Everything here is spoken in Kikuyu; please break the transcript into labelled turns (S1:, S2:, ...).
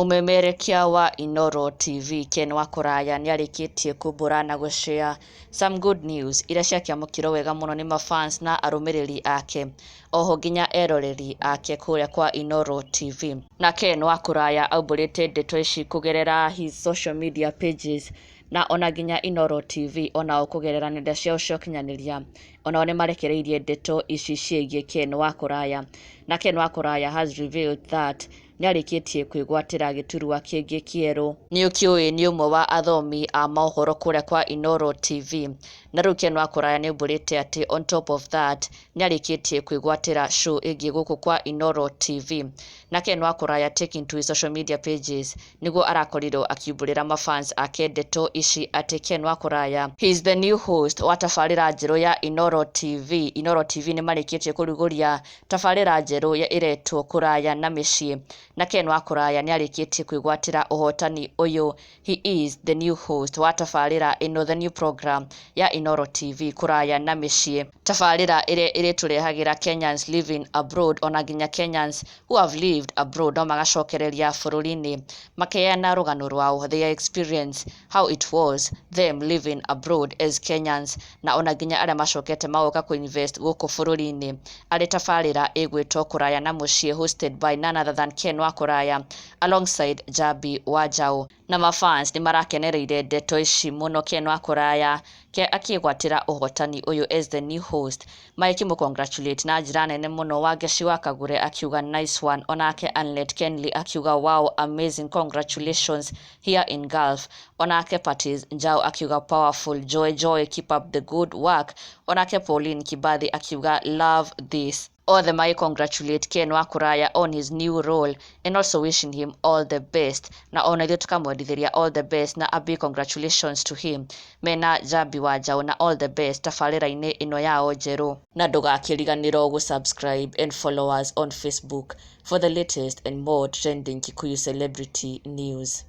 S1: Mũmemerekia wa Inooro TV Ken wa Kũraya nĩarĩkĩtie kumbũra na gũ share some good news iria ciakĩamũkĩrwo wega mũno nĩ mafans na arũmĩrĩri ake, oho nginya eroreri ake kũrĩa kwa Inooro TV. Na Ken wa Kũraya aumbũrĩte ndeto ici kũgerera his social media pages, na ona nginya Inooro TV onao kũgerera nenda ciao cia ũkinyanĩria onao nĩmarekereirie ndeto ici ciĩgiĩ Ken wa Kũraya. Na Ken wa Kũraya has revealed that nĩarĩkĩtie kwĩgwatĩra gĩturwa kĩngĩ kĩerũ. Nĩũkĩũĩ nĩ ũmwe wa athomi a mohoro kũrĩa kwa Inooro TV, na rĩu Ken wa Kũraya nĩaumbũrĩte atĩ on top of that nĩarĩkĩtie kwĩgwatĩra show ĩngĩ gũkũ kwa Inooro TV. Na Ken wa Kũraya, taking to his social media pages, nĩguo arakorirwo akiumbũrĩra mafans ake ndeto ici atĩ Ken wa Kũraya, he is the new host wa tabarĩra njerũ ya Inooro TV. Inooro TV nĩmarĩkĩtie kũrugũria tabarĩra njerũ ya ĩretwo Kũraya na Mĩciĩ, na Ken wa Kũraya nĩarĩkĩtie kwĩgwatĩra ũhotani ũyũ. He is the new host wa tabarĩra ĩno, the new program ya Inooro TV, Kũraya na Mĩciĩ, tabarĩra ĩrĩa ĩrĩtũrehagĩra Kenyans living abroad, ona nginya Kenyans who have lived abroad no magacokereria bũrũri-inĩ makeana rũgano rwao, their experience, how it was them living abroad as Kenyans, na ona nginya arĩa macokete magoka kũinvest gũkũ bũrũri-inĩ, arĩ tabarĩra ĩgwĩtwo Kũraya na Mũciĩ, hosted by none other than Ken wa Kũraya alongside Jambi wa Njaũ. Na mafans nĩ marakenereire ndeto ici mũno, Ken wa Kũraya ke akĩgwatĩra ũhotani ũyũ as the new host, magĩkĩmũ congratulate na njĩra nene mũno. Wangeci wa Kagure akiuga, "Nice one." Onake Anlet Kenley akiuga, "Wow, amazing, congratulations here in Gulf." Onake Patis Njau akiuga, "Powerful, joy joy, keep up the good work." Onake Pauline Kibathi akiuga, "Love this." Othe magĩ congratulate Ken wa Kũraya on his new role and also wishing him all the best, na ona ithuĩ tũkamwendithĩria all the best na a big congratulations to him mena Jambi wa Njaũ, na all the best tabarĩra-inĩ ĩno yao njerũ. Na ndũgakĩriganĩrwo gũ subscribe and follow us on Facebook for the latest and more trending Kikuyu celebrity news.